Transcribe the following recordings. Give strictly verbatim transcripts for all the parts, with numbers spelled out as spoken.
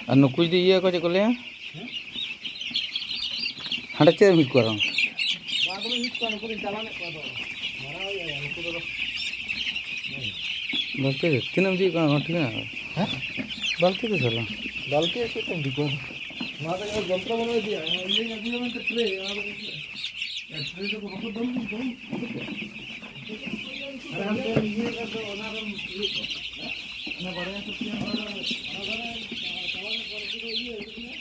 ᱟᱨ ᱱᱩᱠᱩ ᱡᱩᱫᱤ ᱤᱭᱟᱹ ᱠᱚ, ᱪᱮᱫ ᱠᱚ ᱞᱟᱹᱭᱟ? ᱦᱟᱸᱰᱮ ᱪᱮᱫ ᱮᱢ ᱦᱤᱡᱩᱜ ᱠᱚᱣᱟ ᱟᱨᱦᱚᱸ? ᱵᱟᱝ ᱫᱚ ᱦᱤᱡᱩᱜ ᱠᱚᱣᱟ, ᱱᱩᱠᱩ ᱫᱚᱧ ᱪᱟᱞᱟᱣ ᱞᱮᱫ ᱠᱚᱣᱟ ᱫᱚ᱾ ᱢᱟᱨᱟᱝ ᱦᱩᱭᱩᱜᱼᱟ ᱱᱩᱠᱩ ᱫᱚ᱾ ᱵᱟᱹᱞᱛᱤ ᱫᱚ ᱛᱤᱱᱟᱹᱜ ᱮᱢ ᱤᱫᱤᱭᱮᱫ ᱠᱟᱱᱟ, ᱚᱱᱟ ᱴᱷᱤᱠ ᱢᱮᱱᱟᱜᱼᱟ? ᱦᱮᱸ? ᱵᱟᱹᱞᱛᱤ ᱫᱚ ᱥᱟᱞᱟ᱾ ᱵᱟᱹᱞᱛᱤ ᱟᱨ ᱪᱮᱫ ᱛᱮᱢ ᱤᱫᱤ ᱠᱚᱣᱟ? ᱱᱚᱣᱟ ᱫᱚ ᱡᱚᱱᱛᱨᱚ ᱵᱟᱹᱱᱩᱜ ᱤᱫᱤᱭᱟ, ᱤᱭᱟᱹᱧ ᱟᱹᱜᱩᱭᱟ ᱢᱮᱱᱛᱮ ᱴᱨᱮ, ᱚᱱᱟ ᱫᱚ ᱴᱨᱮ ᱫᱚ ᱵᱟᱠᱚ ᱫᱚᱱ, ᱫᱚᱱ, ᱫᱚᱱ᱾ ᱟᱨ ᱦᱟᱱᱛᱮ ᱤᱭᱟᱹ ᱠᱟᱛᱮ ᱚᱱᱟ ᱨᱮᱢ ᱤᱭᱟᱹ ᱠᱚᱣᱟ᱾ ᱚᱱᱟ ᱵᱟᱨᱭᱟ ᱥᱚᱛᱤ ᱚᱱᱟ ᱫᱚ, ᱚᱱᱟ ᱫᱚ ᱪᱟᱵᱟ ᱠᱮᱫ ᱠᱚᱣᱟ, ᱩᱱᱠᱩ ᱫᱚ ᱤᱭᱟᱹ ᱦᱩᱭᱩᱜ ᱠᱟᱱᱟ᱾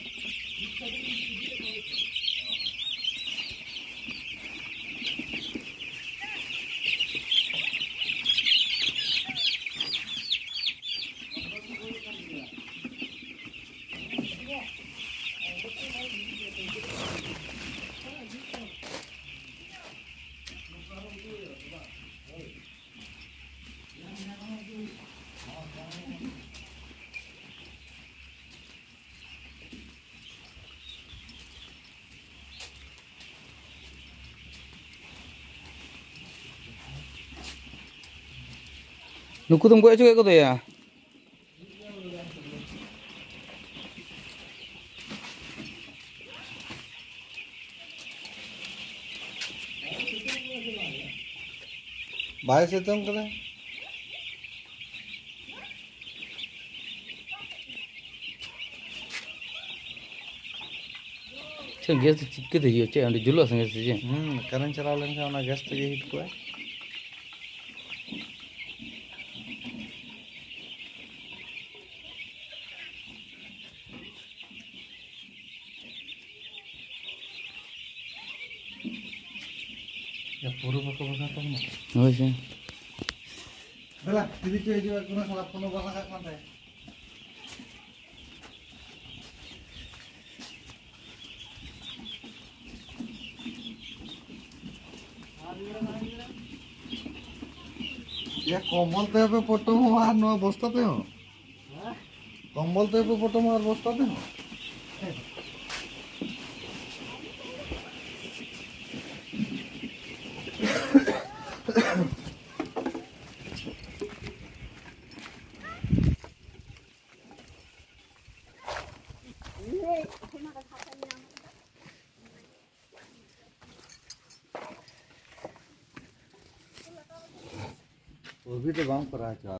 ᱱᱩᱠᱩ ᱫᱚᱢ ᱜᱚᱡ ᱦᱚᱪᱚ ᱠᱮᱫ ᱠᱚᱫᱚᱭᱟ? ᱵᱟᱭ ᱥᱤᱛᱩᱝ ᱠᱟᱫᱟ᱾ ᱪᱮᱫ ᱜᱮᱥ ᱫᱚ ᱪᱤᱠᱟᱹᱛᱮ ᱦᱩᱭᱩᱜᱼᱟ? ᱪᱮᱫ ᱚᱸᱰᱮ ᱡᱩᱞᱩᱜᱼᱟ ᱥᱮ ᱜᱮᱥ ᱥᱮ ᱪᱮᱫ? ᱦᱩᱸ, ᱠᱟᱨᱮᱱᱴ ᱪᱟᱞᱟᱣ ᱞᱮᱱᱠᱷᱟᱱ ᱚᱱᱟ ᱜᱮᱥ ᱛᱮᱜᱮ ᱦᱤᱴ ᱠᱚᱜᱼᱟ᱾ ᱭᱟ, ᱯᱩᱨᱟᱹ ᱵᱟᱠᱚ ᱵᱟᱜᱟᱣ ᱛᱟᱵᱚᱱᱟ᱾ ᱦᱳᱭ ᱥᱮ᱾ ᱫᱮᱞᱟ, ᱫᱤᱫᱤ ᱪᱚ ᱦᱤᱡᱩᱜᱼᱟ, ᱠᱳᱱᱳ ᱥᱟᱞᱟ ᱯᱷᱳᱱ ᱦᱚᱸ ᱵᱟᱝ ᱞᱟᱜᱟᱜ ᱠᱟᱱ ᱛᱟᱭᱟ᱾ ᱭᱟ, ᱠᱚᱢᱵᱚᱞ ᱛᱮᱦᱚᱸ ᱯᱮ ᱯᱚᱴᱚᱢᱚᱜᱼᱟ ᱟᱨ ᱱᱚᱣᱟ ᱵᱚᱥᱛᱟ ᱛᱮᱦᱚᱸ? ᱠᱚᱢᱵᱚᱞ ᱛᱮᱦᱚᱸ ᱯᱮ ᱯᱚᱴᱚᱢᱚᱜᱼᱟ ᱟᱨ ᱵᱚᱥᱛᱟ ᱛᱮᱦᱚᱸ? ᱚᱵᱷᱤ ᱫᱚ ᱵᱟᱢ ᱠᱚᱨᱟᱣ ᱦᱚᱪᱚ